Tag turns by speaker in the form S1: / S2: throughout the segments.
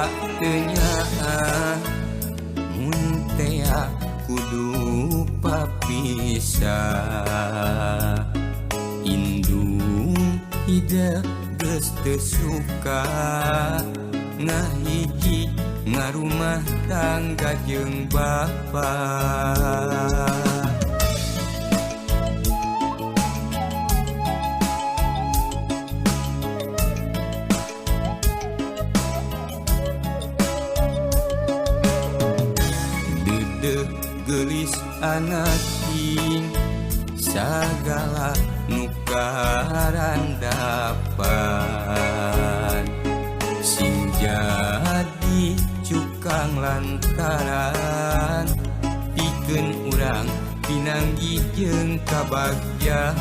S1: Asa teu nyaah mun tea kudu papisah. Indung hidep geus teu suka ngahiji ngarumah tangga jeung bapa. Dedeh geulis anak king sagala nu karandapan, sing jadi cukang lantaran pikeun urang pinanggih jeung kabagjaan.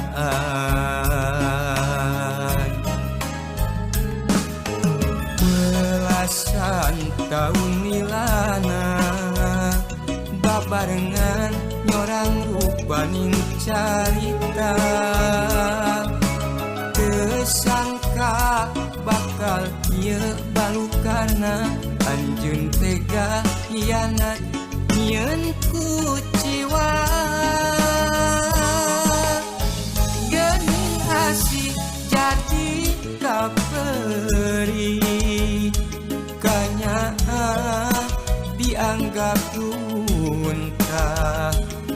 S1: Belasan taun milana babarengan nyorang rupaning carita, tersangka bakal ieu balukana anjeun tega hianat nyieun kuciwa. Geuning asih jadi kaperi kanyaah dianggap dunta,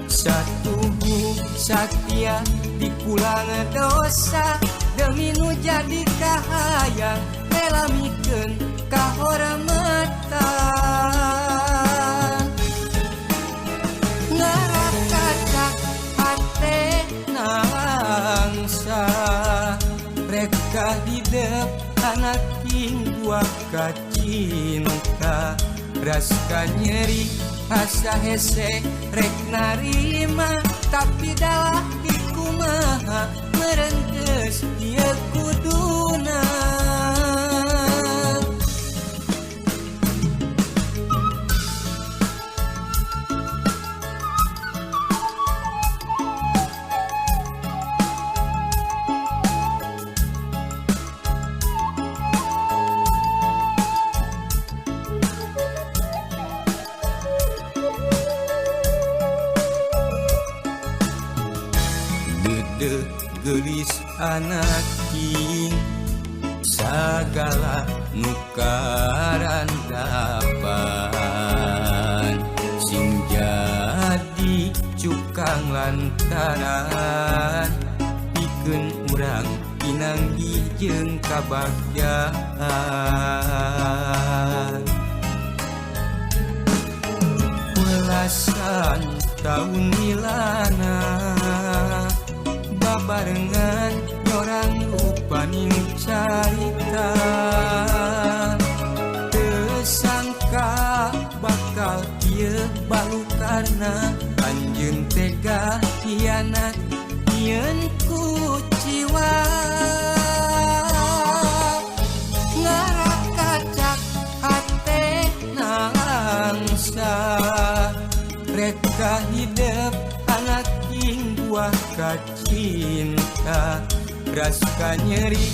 S1: satuhu satia dipulang dosa demi nu jadi kahayang rela mikeun kahormatan. Ngarakacak hate nalangsa reka hidep anak king buah kacinta, raska nyeri asa hese rek narima tapi dalah dikumaha merengkeus ieu kuduna. Dedeh geulis anak king sagala nu karandapan, sing jadi cukang lantaran pikeun urang pinanggih jeung kabagjaan. Belasan taun milana babarengan nyorang rupaning carita, tersangka bakal ieu balukarna anjeun tega hianat nyieun kuciwa. Ngarakacak hate nalangsa reka hidep anak king buah kacinta, raska nyeri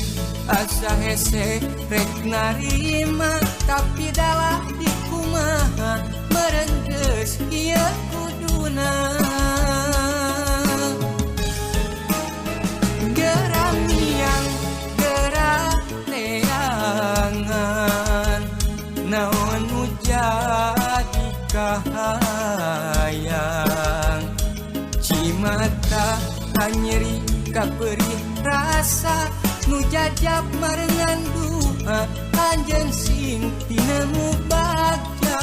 S1: asa hese rek narima tapi dalah dikumaha merengkeus ieu kuduna. Geramiang gerak teangan naon nu jadi kahayang, cimata hanyeri kaperih rasa nu jajab marengan duha anjeun sing tinemu bagja.